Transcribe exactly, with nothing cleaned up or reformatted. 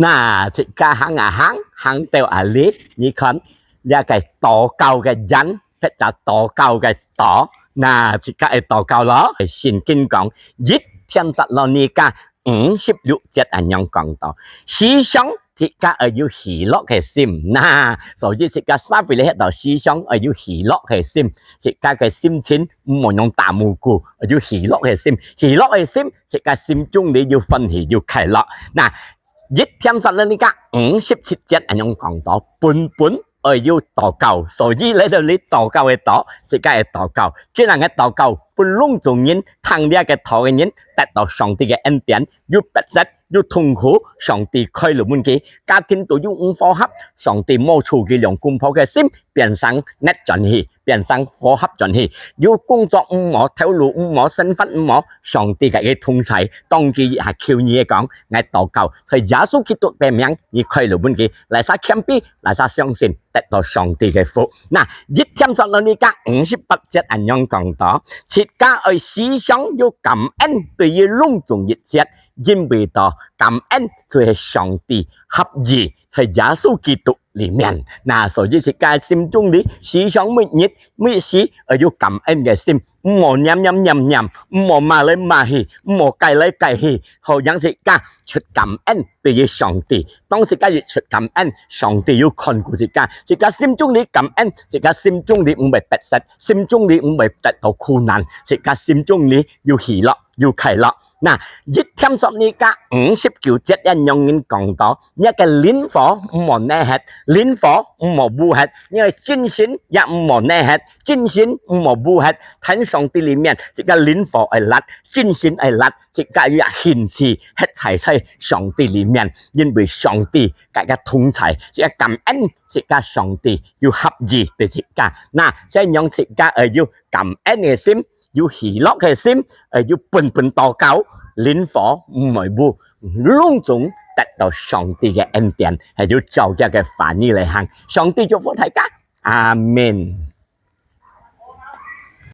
那自家行啊行，行到啊哩，你看，這个禱告个人，或者禱告个禱，那自家愛禱告咯。聖經講，一帖撒羅尼迦五十六節恁樣講到，時常自家愛有喜樂个心，那，所以自家社會裡歇到時常愛有喜樂个心，自家个心情毋好用打無辜，愛有喜樂个心，喜樂个心，自家心中裡有歡喜有快樂。那，一帖撒羅尼迦五十七節恁樣講到，本本愛有禱告，所以來到這禱告个禱，自家个禱告，既然个禱告，分攏總人聽這个道个人，得到上帝个恩典，有迫切，有痛苦，上帝開路分佢，家庭都有毋和合，上帝摸出佢兩公婆个心，變成逆轉去，變成和合轉去，有工作毋好，頭路毋好，生活毋好，上帝个同在，當佢一下求你个講，𠊎禱告，在耶穌基督个名，你開路分佢，來儕謙卑，來儕相信，得到上帝个福。那，一帖撒羅尼迦五十八節恁樣講到，自家愛時常有感恩對於攏總一切，因為到感恩就係上帝合意在耶穌基督裡面。那，所以自家心中裡時常每日每時愛有感恩个心，毋好念念念念，毋好罵來罵去，毋好計來計去，好讓自家出感恩對於上帝。當自家一出感恩，上帝有看顧自家，自家心中裡感恩，自家心中裡毋會迫切，心中裡毋會得到苦難，自家心中裡有喜樂，有快樂。那，一帖撒羅尼迦五十九節恁樣講到，你个靈火毋好熄忒，靈火毋好焐忒，你个精神也毋好熄忒，精神毋好焐忒，在上帝裡面，自家靈火愛烈，精神愛烈，自家也興趣歇在在上帝裡面，因為上帝个个同在，自家感恩，自家上帝有合意對自家。那，這樣自家愛有感恩个心，有喜樂个心，愛有本本禱告，靈火毋會焐，攏總得到上帝个恩典，還有照佢个話語來行。上帝祝福大家，阿們。